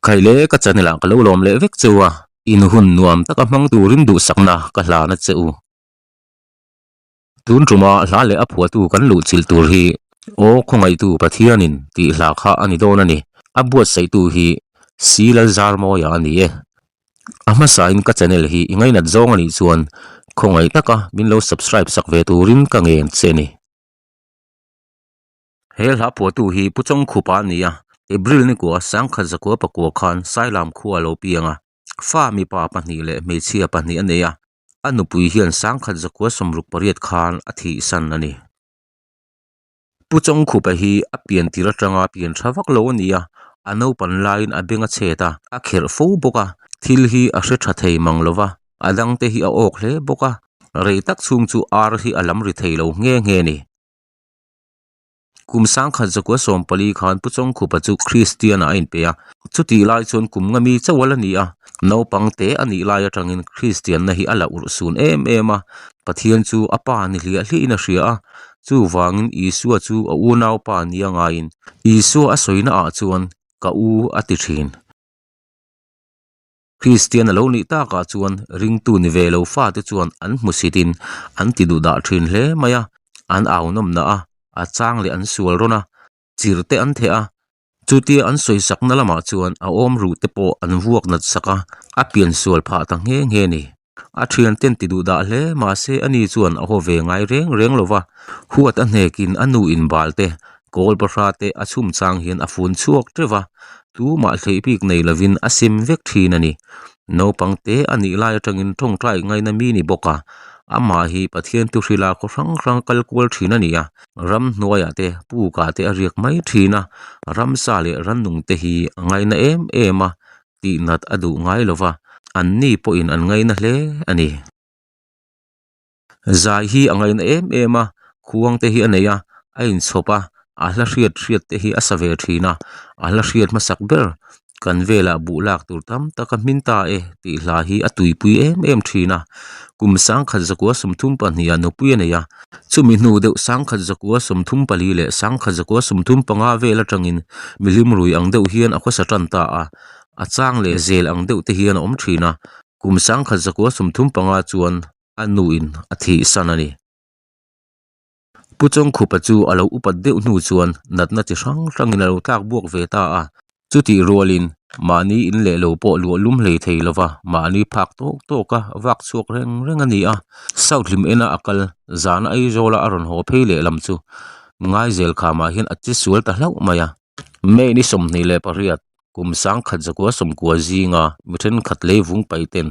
Khaile ka channel ah ka lo lawm leh vek cheu a, in hun nuam taka hmang turin duhsakna ka hlan a che u. Tun tuma hla leh a phuahtu kan luhchilh tur hi Aw Khawngaihtu Pathianin tih hla kha a ni dawn a ni. A buatsaihtu hi Si Lalzarmawia a ni e. A hmasain ka channel hi i ngainat zawng a nih chuan khawngaih taka min lo subscribe sak ve turin ka ngen che a ni. He hla phuahtu hi Pu Chawngkhupa a ni a, April nikua Sangkhat zakua pakua khan Sailam khua a lo piang a, fa mipa pahnih leh hmeichhia pahnih a nei a, a nupui hian Sangkhat zakua 68 khan a thihsan a ni. Pu Chawngkhupa hi a pian tir atanga pian tha vak lo a ni a, a naupan laiin a beng a chhet a, a kherh fo bawk a, thil hi a hre tha thei mang lo va, a dangte hi a awk hle bawk a, rei tak chhung chu ar hi a lam ri thei lo nghe nghe a ni. Kum sangkhat zakua 14 khan Pu Chawngkhupa chu Kristian-ah a inpe a, chutih lai chuan kum nga mi chauh a la ni a, naupang te a nih lai atangin Kristianna hi a la urh sun em em a, Pathian chu a pa ni hliah hliahin a hria a, chuvangin Isua chu a unaupa nia ngaiin Isua a sawina ah chuan ka u a ti thin. Kristian a lo nih takah chuan ringtu ni ve lo fate chuan an hmusitin an ti duh dah thin hle mai a, an au nawmna a, a chang leh an sual rawn a, chir te an theh a, chutia an sawisakna lamah chuan a awm ruh te pawh an vuak nat sak a, a pian sual phah ta nghe nghe a ni. A thian ten ti duh dah hle mahse ani chuan a haw ve ngai reng reng lo va, huat a hnekin a nu in bal te, kawl bahra te a chhum chang hian a fun chhuak teuh va, tumah hleih bik nei lovin a sim vek thin a ni. Naupang te a nih lai atangin tawngtai ngaina mi ni bawk a, amah hi Pathian thuhrila khaw hrang hrang kal kual thin a ni a, ramhnuaiah te pukah te a riak mai thin a, ramsa leh rannung te hi a ngaina em em a, tihnat a duh ngai lo va, anni pawhin an ngaina hle a ni. Zai hi a ngaina em em a, khuang te hi a nei a, a inchhawp a, a hla hriat hriat te hi a sa ve thin a, a hla hriat hmasak ber kan velah buh lak tur tam tak a hmin ta e tih hla hi a tuipui em em thin a, kum sangkhat zakua 32 ah nupui a nei a, Chumi hnu deuh sangkhat zakua 34 leh sangkhat zakua 35 vel atangin mihlim rui ang deuh hian a khawsa tan ta a, a chang leh zel ang deuh te hian a awm thin a, kum sangkhat zakua 35 chuan a nuin a thihsan a ni. Pu Chawngkhupa chu a lo upat deuh hnu chuan natna chi hrang hrangin a lo tlak buak ve ta a, Chutih rualin mahni in leh lo pawh luah lum hlei thei lova mahni phak tawk tawk a vak chhuak reng reng a ni a. South hlim ena a kal zana Aizawla a rawn haw phei leh lam chu Ngaizel khamah hian a che sual ta hlauh mai a. May ni 28 kum 1990 zinga mi thenkhat leivung paiten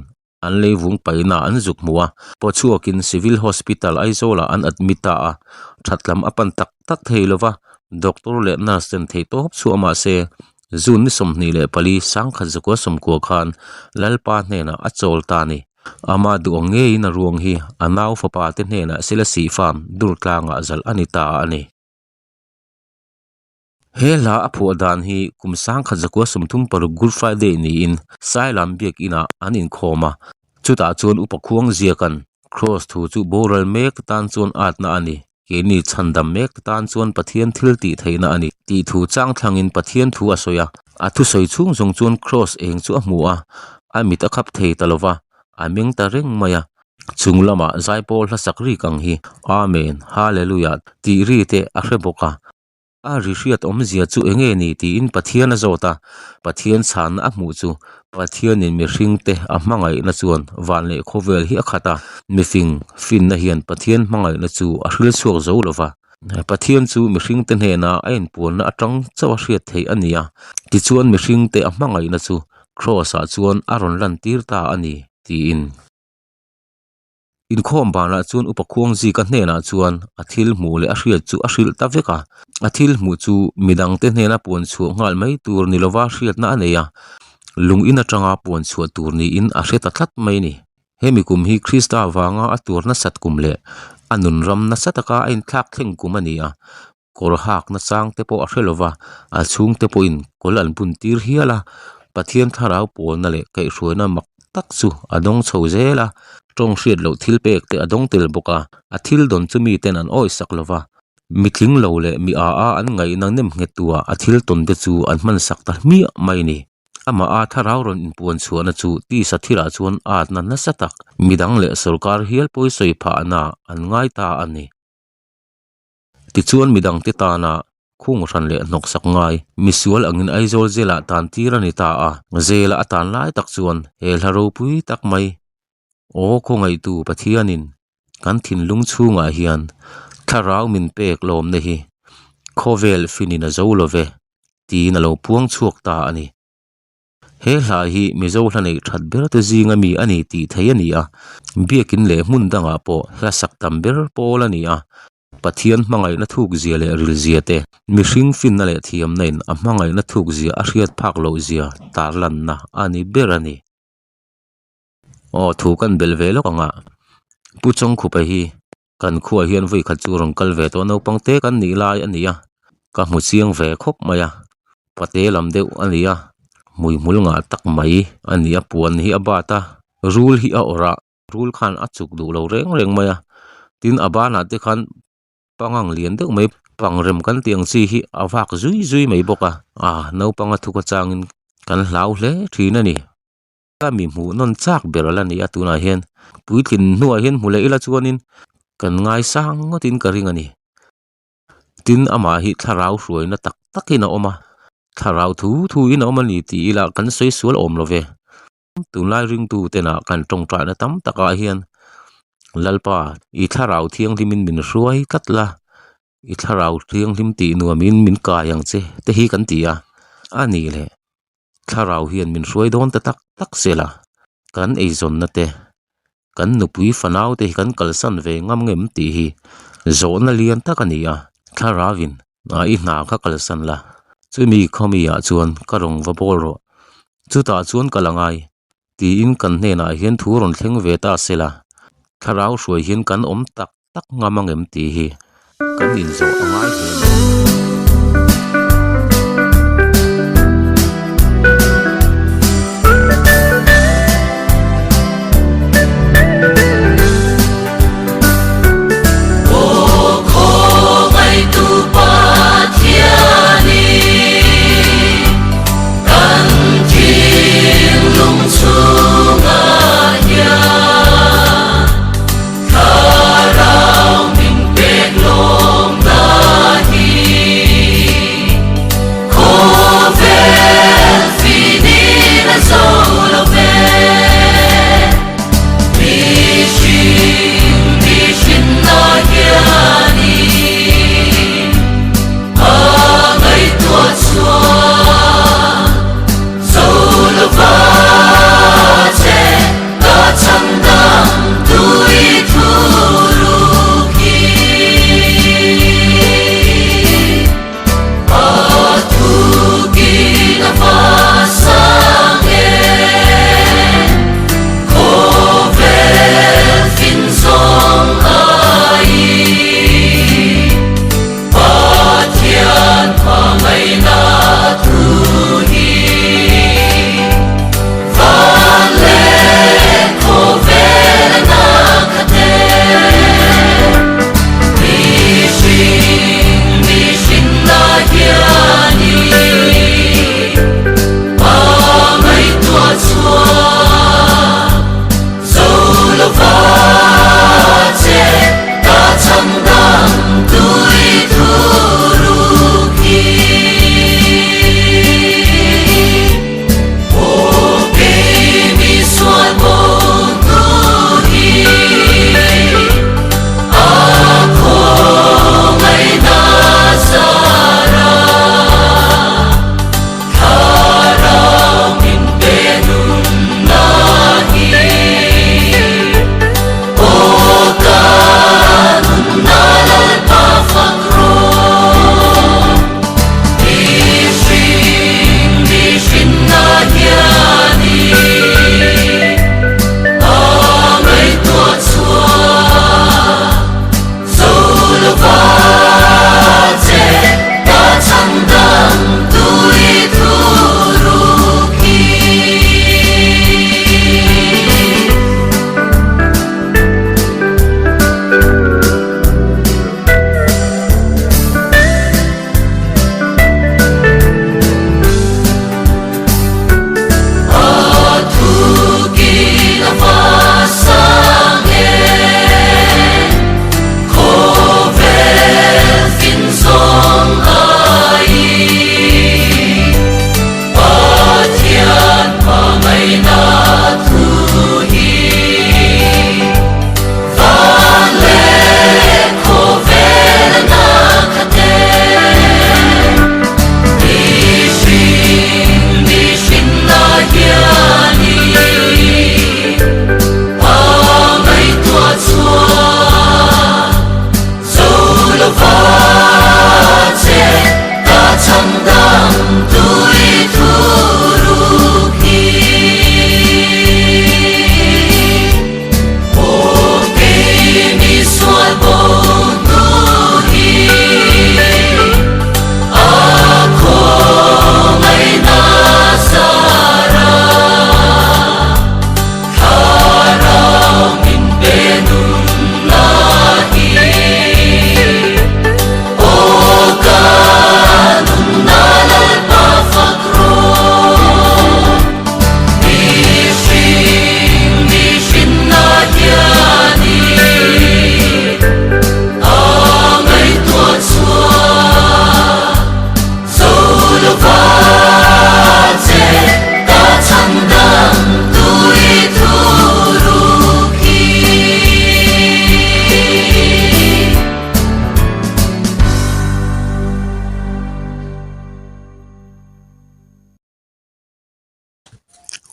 an leivung paihna an zuk hmu a, pawchhuakin Civil Hospital Aizawlah an admit ta a, that lam a pan tak tak thei lo va, doctor leh nurse ten theih tawp chhuah mah se June ni 24 1990 khan Lalpa hnenah a chawl ta a ni. Ama duh ang ngeiin a ruang hi a nau fapa te hnenah Selasih Farm Durtlangah zalh a ni ta a ni. He hla a phuah dan hi kum 1936 Good Friday niin Sailam biakinah an inkhawm a, chutah chuan upa khuang ziakan Kraws thu chu boral mek tan chuan atna a ni, keini chhandam mek tan chuan Pathian thil tih theihna a ni tih thu chang thlangin Pathian thu a sawi a, a thusawi chhung zawng chuan Kraws eng chu a hmu a, a mit a khap thei ta lova, a meng ta reng mai a. Chung lamah zaipawl hlasak rik ang hi Amen, Hallelujah tih ri te a hre bawk a. A ri hriat awmzia chu eng nge ni tiin Pathian a zawt a, Pathian chhanna a hmuh chu Pathianin mihringte a hmangaihna chuan van leh khawvel hi a khat a, mifing finna hian Pathian hmangaihna chu a hril chhuak zo lo va, Pathian chu mihringte hnena a inpuanna atang chauh a hriat theih a ni a, tichuan mihringte a hmangaihna chu Kraws-ah chuan a rawn lantir ta a ni tiin. Inkhawm banah chuan upa Khuangzika hnenah chuan a thil hmuh leh a hriat chu a hrilh ta vek a. A thil hmuh chu midangte hnena puan chhuah nghal mai tur ni lova hriatna a nei a, lung in atanga puan chhuah tur niin a hre ta tlat mai a ni. Hemi kum hi Krista vanga a tur nasat kum leh a nun ram nasa taka a inthlak thleng kum a ni a, kawr hak nachang te pawh a hre lova, a chhungte pawhin kawl an bun tir hial a, Pathian thlarau pawlna leh kaihhruaina mak tak chu a dawng chho zel a, tawng hriat loh thil pek te a dawng tel bawk a, a thil dawn chu miten an awisak lova, mitling lo leh mi a a an ngaihna nem nghet tua a thil tawn te chu an hmansak ta hmiah mai a ni. Amah a thlarau rawn inpuan chhuahna chu tisa thilah chuan atna nasa tak midang leh sorkar hial pawi sawi phahna an ngai ta a ni. Tichuan midangte tana khung hran leh hnawksak ngai misual angin Aizawl zelah tan tir a ni ta a, zela a tan lai tak chuan he hla ropui tak mai Aw khawngaihtu Pathianin kan thinlung chhungah hian thlarau min pek lawmna hi khawvel finin a zo lo ve tiin a lo puang chhuak ta a ni. He hla hi Mizo hla neih that ber te zinga mi a ni tih theih a ni a, biakin leh hmun dangah pawh hla sak tam ber pawl a ni a, Pathian hmangaihna thukzia leh rilzia te, mihring finna leh thiamna in a hmangaihna thukzia a hriat phak loh zia tarlanna a ni ber a ni. Aw thu kan belh ve lawk ang a, Pu Chawngkhupa hi kan khuaah hian vawi khat chu rawn kal ve tawh naupang te kan nih lai a ni a, ka hmu chiang ve khawp mai a, pate lam deuh a ni a, hmuihmul ngah tak mai a ni a, puan hi a bat a, rul hi a awrh a, rul khan a chuk duh lo reng reng mai a, tin a banah te khan pangang lian deuh mai pangrem kan tih ang chi hi a vak zui zui mai bawk a, ah naupang a thuk atangin kan hlau hle thin a ni. Ka mi hmuh nawn chak ber a la ni a tunah hian puitlin hnuah hian hmu leh ila chuanin kan ngaisang ngawtin ka ring a ni. Tin amah hi thlarau hruaina tak takin a awm a, thlarau thu thuin a awm a ni tih ila kan sawi sual awm lo ve. Tunlai ringtu tena kan tawngtaina tam takah hian Lalpa i thlarau thianghlimin min hruai tlat la, i thlarau thianghlim tih nuamin min kai ang che te hi kan ti a, a nih leh. Thlarau hian min hruai dawn ta tak tak se la, kan eizawnna te, kan nupui fanau te hi kan kalsan ve ngam ngem tih hi zawhna lian tak a ni a, Thlarauin i hna kha kalsan la, chumi khawmi ah chuan ka rawn va bawl rawh, chutah chuan ka la ngai tiin kan hnenah hian thu rawn thleng ve ta se la, Thlarau hruai hian kan awm tak tak ngam angem tih hi kan inzawh a ngai hle mai.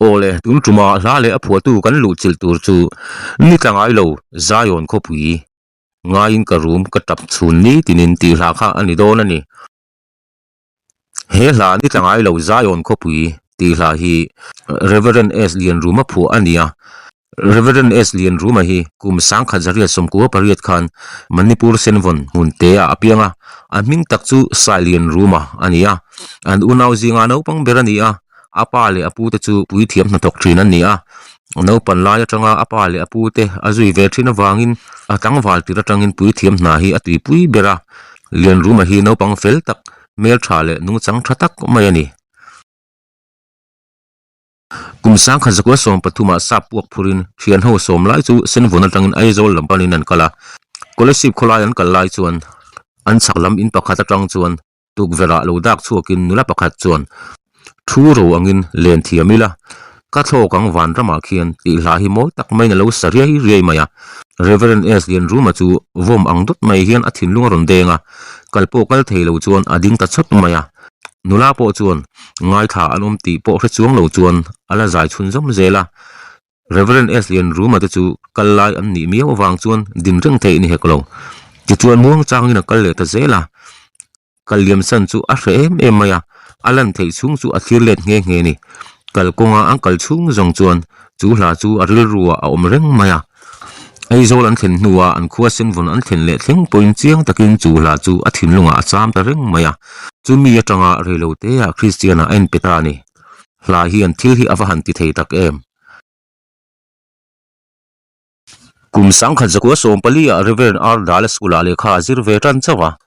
Aw le, tun tuma hla leh a phuahtu kan luhchilh tur chu ni tla ngai lo Zion khawpui ngaiin ka rum ka tap chhun ni tinin tih hla kha a ni dawn a ni. He hla ni tla ngai lo Zion khawpui tih hla hi Reverend S Lianruma phuah a ni a. Reverend S Lianruma hi kum sangkhat zariat 98 khan Manipur Senvawn hmun te ah a piang a, a hming tak chu Sai Lianruma a ni a. An unau zinga naupang ber a ni a, a pa leh a pu te chu puithiam hnathawk thin an ni a. Naupan lai atanga a pa leh a pu te a zui ve thin avangin a tlangval tir atangin puithiam hna hi a tuipui ber a. Lianruma hi naupang fel tak, hmeltha leh nungchang tha tak mai a ni. Kum sangkhat zakua 13 ah sap puak phurin thian ho sawm lai chu Senvun atangin Aizawl lam panin an kal a. Kolasib khawlai an kal lai chuan an chhak lam in pakhat atang chuan tukverh ah lo dak chhuakin nula pakhat chuan thu ro angin len thiam ila, ka thlawk ang vanramah khian tih hla hi mawi tak maiin a lo sa riai riai mai a. Reverend S Lianruma chu vawm ang dawt mai hian a thinlung a rawn deng a, kal pawh kal thei lo chuan a ding ta chawt mai a. Nula pawh chuan ngaithla an awm tih pawh hre chuang lo chuan a la zai chhunzawm zel a. Reverend S Lianruma te chu kal lai an nih miau avang chuan din reng theih ni hek lo. Tichuan muangchangin a kal leh ta zel a. Kal liam san chu a hre em em mai a, a lan theih chhung chu a thlir let nghe nghe ni. Kalkawnga an kal chhung zawng chuan chu hla chu a rilru ah a awm reng mai a. Aizawl an thlen hnuah an khua senvawn an thlen leh thleng pawhin chiang takin chu hla chu a thinlungah a cham ta reng mai a. Chumi atanga reilote ah Kristian-ah a inpe ta a ni. Hla hian thil hi a va han ti thei tak em? Kum 1914 ah Reverend R. Dala School ah lehkha a zir ve tan chauh a.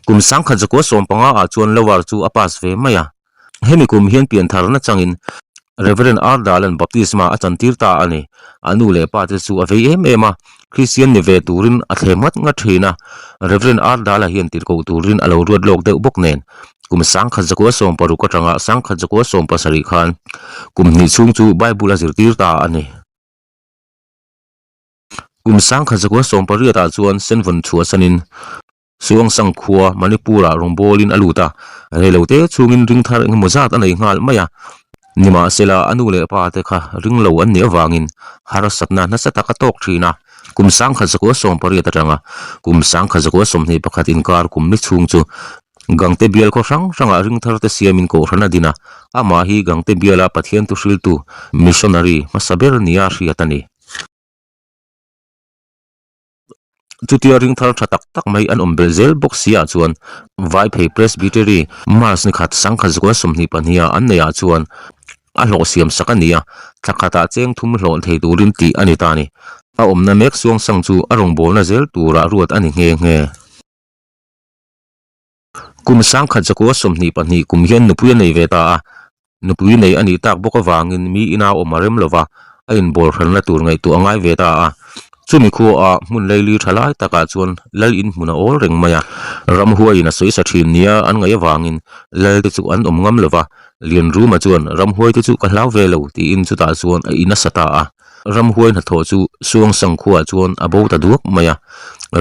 Kum 1915 ah chuan Lower chu a pass ve mai a. Hemi kum hian piantharna changin Reverend R. Dalan baptisma a chantir ta a ni. A nu leh pa te chu a vei em em a, Kristian ni ve turin a thlem ngat ngat thin a. Reverend R. Dala hian tirhkoh turin a lo ruat lawk deuh bawk nen. Kum 1916 atanga 1917 khan kum hnih chhung chu Bible a zirtir ta a ni. Kum 1918 ah chuan Senvawn chhuahsanin Suangsang khua Manipur-ah rawngbawlin a lut a, reilote chhungin ring thar engemaw zat a nei nghal mai a. Nimahsela a nu leh pa te kha ring lo an nih avangin harsatna nasa tak a tawk thin a. Kum 1918 atanga kum 1921 inkar kum ni chhung chu Gangte bial khaw hrang hrangah ring thar te siamin kohhran a din a, amah hi Gangte biala Pathian thuhriltu, missionary, hmasa ber nia hriat a ni. Chutia ring thar tha tak tak mai an awm belh zel bawk si ah chuan Vaiphei Presbytery March ni khat 1922 ah an neih ah chuan a hlawh siam sak a ni a, thla khatah cheng thum hlawh thei turin tih a ni ta a ni. A awmna mek Suangsang chu a rawngbawlna zel turah ruat a ni nghe nghe. Kum 1922 kum hian nupui a nei ve ta a, nupui nei a nih tak bawk avangin mi ina awm a rem lova, a inbawl hranna tur ngaihtuah a ngai ve ta a. Chumi khuaah hmun leili tha lai takah chuan lal in hmun a awl reng mai a, ramhuaiin a sawi sa thin nia an ngaih avangin lal te chu an awm ngam lova, Lianruma chuan ramhuai te chu ka hlau ve lo tiin chutah chuan a in a sa ta a. Ramhuai hnathawh chu Suangsang khuaah chuan a bo ta duak mai a,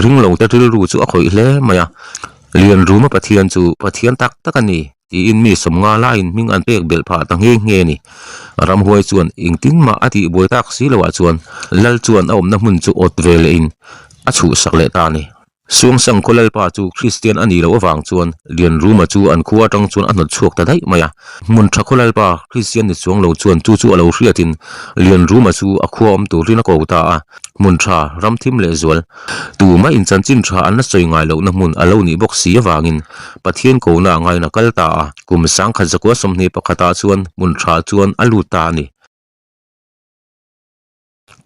ringlo te rilru chu a khawih hle mai a. Lianruma Pathian chu Pathian tak tak a ni tiin mi sawmnga laiin hming an pek belh phah ta nghe nghe a ni. Ramhuai chuan engtin mah a tih buai tak si loah chuan Lal chuan a awmna hmun chu awt ve lehin a chhuhsak leh ta a ni. Suangsang khaw Lalpa chu Kristian a nih loh avang chuan Lianruma chu an khua atang chuan a hnawt chhuak ta daih mai a. Hmun tha khaw Lalpa Kristian ni chuang lo chuan chu chu a lo hriatin Lianruma chu a khua awm turin a ko ta a. Hmun tha, ram thim leh zual, tumah in chanchin tha an la sawi ngai lohna hmun a lo nih bawk si avangin Pathian kohna a ngaina kal ta a. Kum 1921 ah chuan hmun tha chuan a lut ta a ni.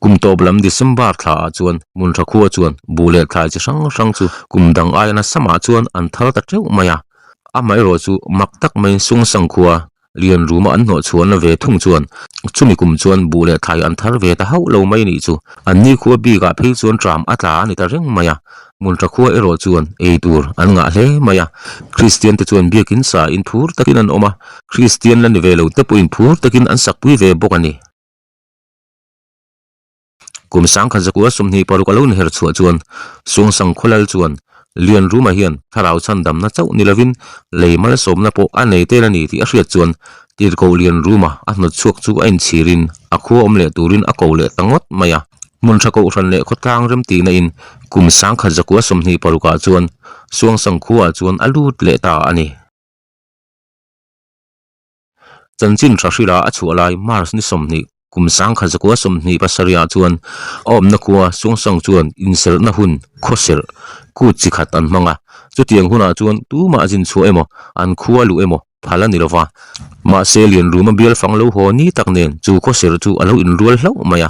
Kum tawp lam December thla ah chuan Hmunhra khua chuan buh leh thlai chi hrang hrang chu kum dang aia nasa mah chuan an thar ta teuh mai a. Amaherawh chu mak tak maiin Sungsang khua lian ruma an hnawh chhuahna ve thung chuan chumi kum chuan buh leh thlai an thar ve ta hauh lo mai nih chu. An ni khua bikah phei chuan tram a tla a ni ta reng mai a. Hmunhra khua erawh chuan ei tur an ngah hle mai a. Kristian te chuan biakin sa in phur takin an awm a, Kristian la ni ve lo te pawhin phur takin an sakpui ve bawk a ni. Kum 1926 a lo inher chhuah chuan Suangsang Khawlal chuan Lianruma hian thlarau chhandamna chauh ni lovin lei malsawmna pawh a nei tel a ni tih a hriat chuan Tirhkoh Lianruma a hnawt chhuak chu a inchhirin a khua awm leh turin a ko leh ta ngawt mai a. Hmun tha kohhran leh khawtlang remtihna in kum 1926 ah chuan Suangsang khuaah chuan a lut leh ta a ni. Chanchin tha hrila a chhuah lai March ni 20 kum 1927 ah chuan a awmna khua Suangsang chuan inserhna hun khawserh kut chi khat an hmang a. Chutiang hunah chuan tumah zin chhuah emaw an khua luh emaw phal a ni lova. Mahse Lianruma bial fang lo haw ni tak nen chu khawserh chu a lo inrual hlauh mai a.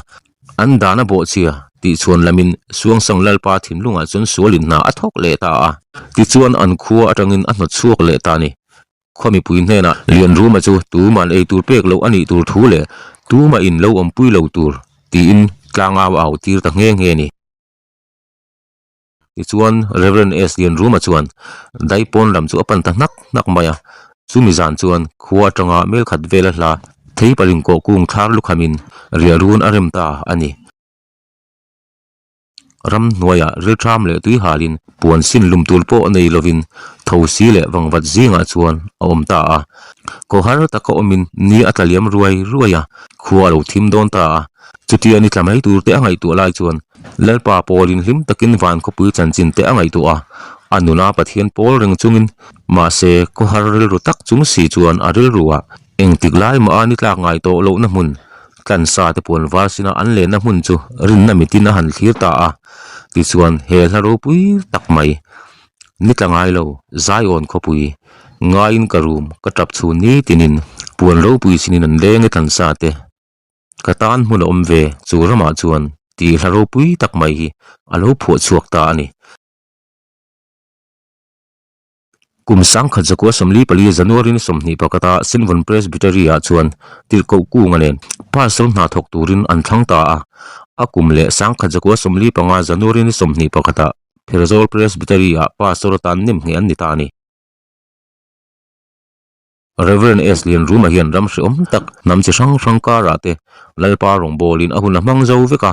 An dan a bawhchhia tih chhuan lamin Suangsang Lalpa thinlungah chuan sualin hna a thawk leh ta a. Tichuan an khua atangin a hnawt chhuak leh ta a ni. Khua mipui hnenah Lianruma chu tuman ei tur pek loh a nih tur thu leh tumah in lo awmpui lo tur tiin tlangau a au tir ta nghe nghe a ni. Tichuan Rev. S. Lianruma chuan daipawn lam chu a pan ta hnak hnak mai a, chumi zan chuan khua atanga mel khat vela hla theipaling kawh kung thlar lukhamin riahrun a rem ta a ni. Ramhnuaiah riltham leh tui halin puan sin lum tur pawh nei lovin thosi leh vangvat zingah chuan a awm ta a. Khawhar taka awmin ni a tla liam ruai ruai a, khua a lo thim dawn ta a. Chutia ni tla mai tur te a ngaihtuah lai chuan Lalpa pawlin hlim takin van khawpui chanchin te a ngaihtuah a, a nuna Pathian pawl reng chungin mahse khawhar rilru tak chung si chuan a rilruah Engtik lai mah a ni tlak ngai tawh lohna hmun, tlansa te puan var sina an lenna hmun chu rinna mitin a han thlir ta a. Tichuan, he hla ropui tak mai, ni tla ngai lo, Zion khawpui, ngaiin ka rum, ka tap chhun ni tinin, puan ropui sinin an leng e tlansa te, ka tan hmun a awm ve, chu ramah chuan tih hla ropui tak mai hi a lo phuah chhuak ta a ni. Kum 1944 January ni 21 a Sinvon Presbytery ah chuan tirhkoh kunga nen pastor hna thawk turin an thlang ta a. A kum leh 1945 January ni 21 ah Pherzawl Presbytery ah pastor atan nemngheh an ni ta a ni. Rev. S. Lianruma hian ram hrehawm tak hnam chi hrang hrang karah te Lalpa rawngbawlin a hun a hmang zo vek a,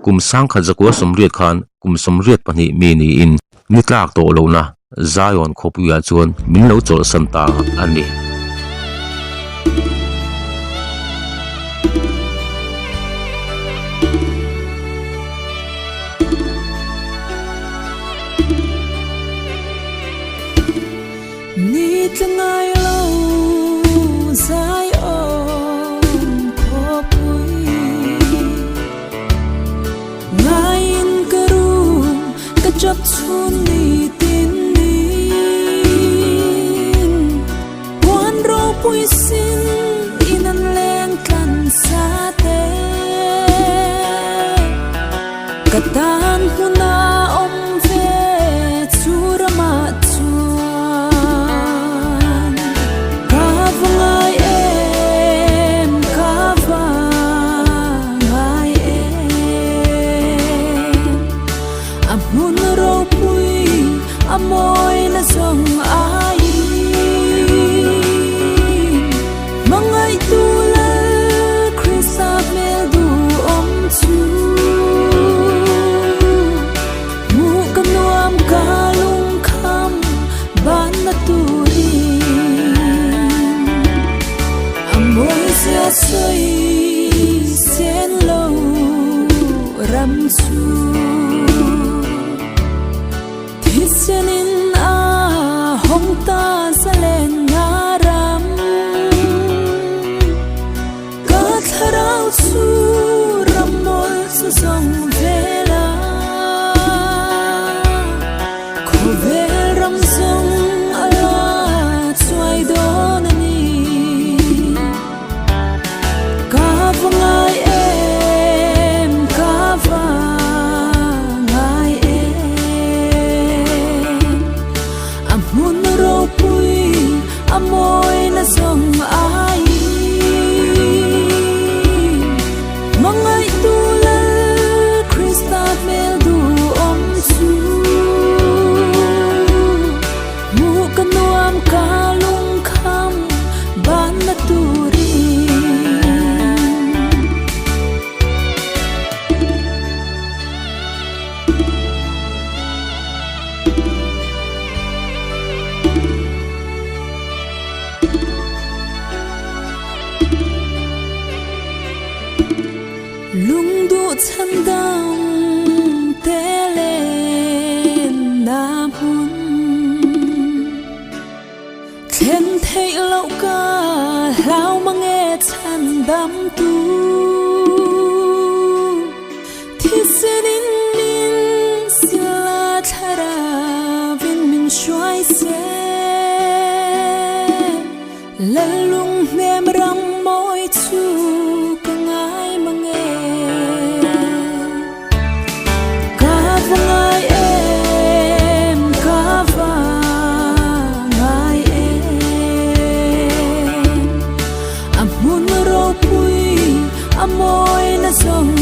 kum 1980 khan kum 82 mi niin ni tlak tawh lohna Zion khawpuiah chuan min lo chawlhsan ta a ni. Ni tla ngai lo zai awm khawpui Ngaiin ka rum ka chap chhun ni tin nin Puan ropui sin in an leng tlan sa te Ka tan hmuna awm ve chu ramah chuan Ka va ngai em, ka va ngai em A hmun ropui a mawi na zawng aiin Hmangaihtu Lal Krista hmel duhawm chu Hmuh ka nuam ka lungkham banna turin A mawizia sawi sen lo ram chu Thisenin a hawng ta zalen na ram Ka thlarau chu ram mawl chu zawng vel a Khawvel ram zawng a la chuai dawn a ni Ka va ngai em, ka va ngai em A hmun ropui Chhandam te lenna hmun. Thlen theih loh ka hlau mange chhandam tu. Thisen in min sila thlarau in min hruai se. Lalung hnem ram mawi chu ka ngai mange. Ka va ngai em, ka va ngai em. A hmun ropui, a mawi na zawng.